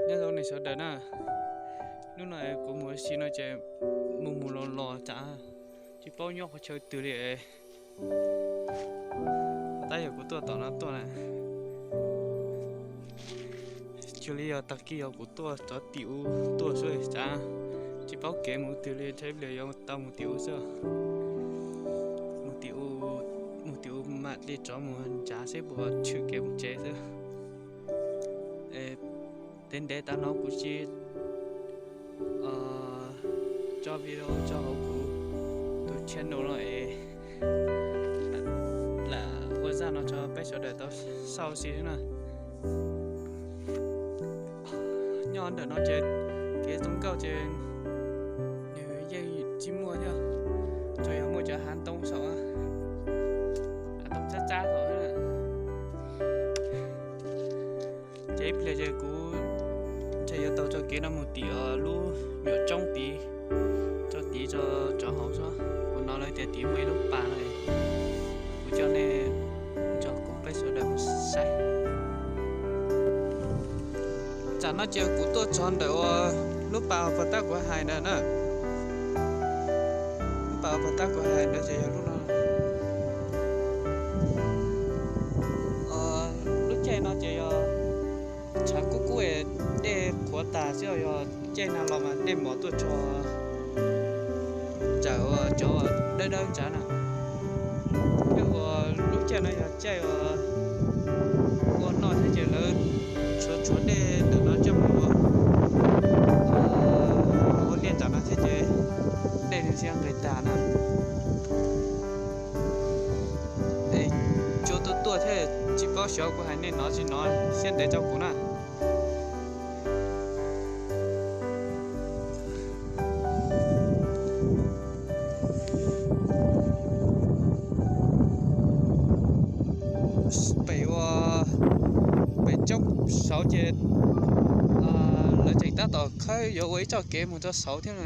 Nyob zoo nej sawv daws na, hnub no kuv mus ua si no ces mus mus los los tsam tsis paub nyob qhov chaw twg li. Tab yog kuv tuaj tom no tuaj na, cuag li yog tag kis yog kuv tuaj rov tim ub tuaj xwb tsam tsis paub kev mus twg li, ib pliag yuav tau mus tim ub xwb. Mus tim ub, mus tim ub mam li rov mus ntsav seb puas tshwm kev mus tsev xwb. Ntev ntev tas no kuv tsis tso video tso hauv kuv tus channel no es lam ua zaj no tso peb sawv daws tau xauj xwb na. Nyob ntawm no ces kev zoo nkauj ces nws yeej tsis muaj thiab, tsuas yog muaj cov hav ntoo saum, hav ntoo tsab tsab saum. Ces ib pliag ces kuv ntshe yuav taug txoj kev no mus tim lub nyuam roob tid, tso tid tso rov hauv xwb. Kuv hnov lawv tias tid muaj ib lub pas no, kuv coj nej nrog kuv peb sawv daws mus saib. Tsam no ces kuv tuaj txog ntawm uas lub pas uas puag ta kuv hais ntawd na, lub pas uas puag ta kuv hais ntawd ces yog lub no. Lub caij no ces yog tshav kub kub, dej qhuav tas xwb, yog caij nag los mas dej mov tuaj tso ntawm cov dawb dawb ntawd na. Thiab uas lub caij no yog caij uas ua noj thiab ces lawv tshuav tshuav dej ntawm no coj mus ua, ua liaj ntawm no thiab ces dej nws thiaj nqis tag na. Cua tuaj tuaj thiab tsis paub xyov kuv hais nej hnov tsis hnov, siab ntev rau kuv na. Pem uas pem coob saud ces lawv tseem tab tom khawb yuav ua ib txoj kev mus rau saud thiab no.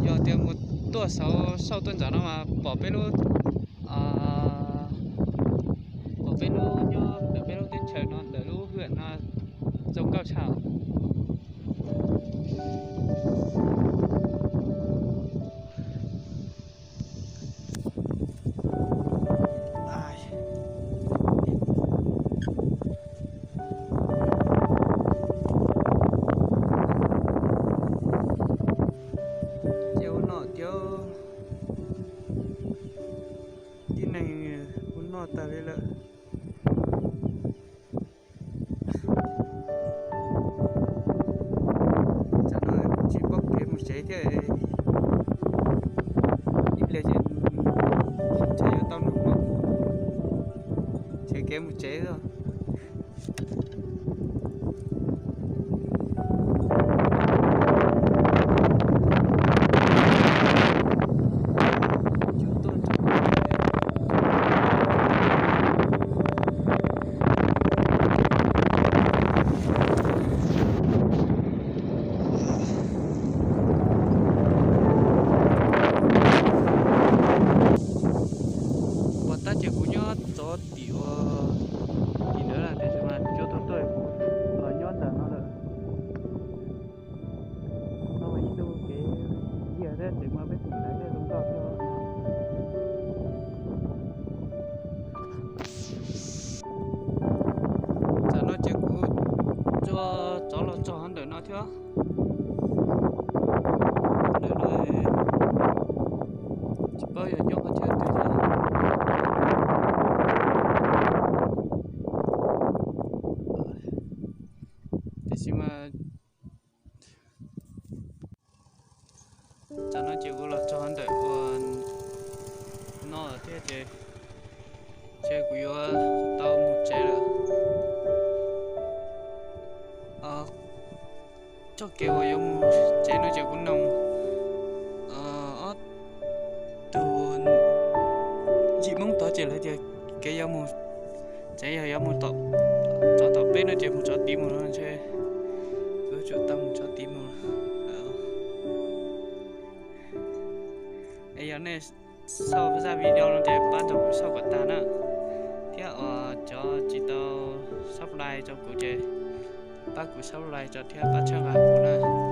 Yog tias mus tuaj saud xauj tuaj ntawm no mas pom peb lub, pom peb lub nyob ntawm peb lub teb chaws no ntawm lub hwm no zoo nkauj tshaj. Ces ua noj tiag, tib neeg ua noj tas li lawm. Tsam no tsis paub kev mus tsev thiab, ib pliag ces ntshe yuav tau nug hmoob nrhiav kev mus tsev xwb. Puag ta ces kuv nyob txog tim uas tim ntawd lawm tiam sis mas cua tuaj tuaj los nyob ntawm no lawm. No mas ib tug kev yag thiab tseem muaj peb tus ntawd thiab zoo nkauj thiab. Tsam no ces kuv tso rov los txog ntawm no thiab. Ntawm no tsis paub yog nyob qhov chaw twg thiab. Tiam sis mas tsam no ces kuv los txog ntawm uas no thiab ces ntshe kuv yuav tau mus tsev lawm. Txoj kev uas yuav mus tsev no ces kuv noog ob tug yim Hmoob tod ces lawv tias kev yuav mus tsev yog yuav mus rov tom peb no ces mus tsov tid mus no ntshe kuv yuav tsum tau mus tsov tid mus. Es yog nej xauj zaj video no ces pab nrog kuv xauj kom tag na, thiab cov tsis tau sub Like rau kuv ces pab kuv subscribe rau thiab pab txhawb nqa kuv na.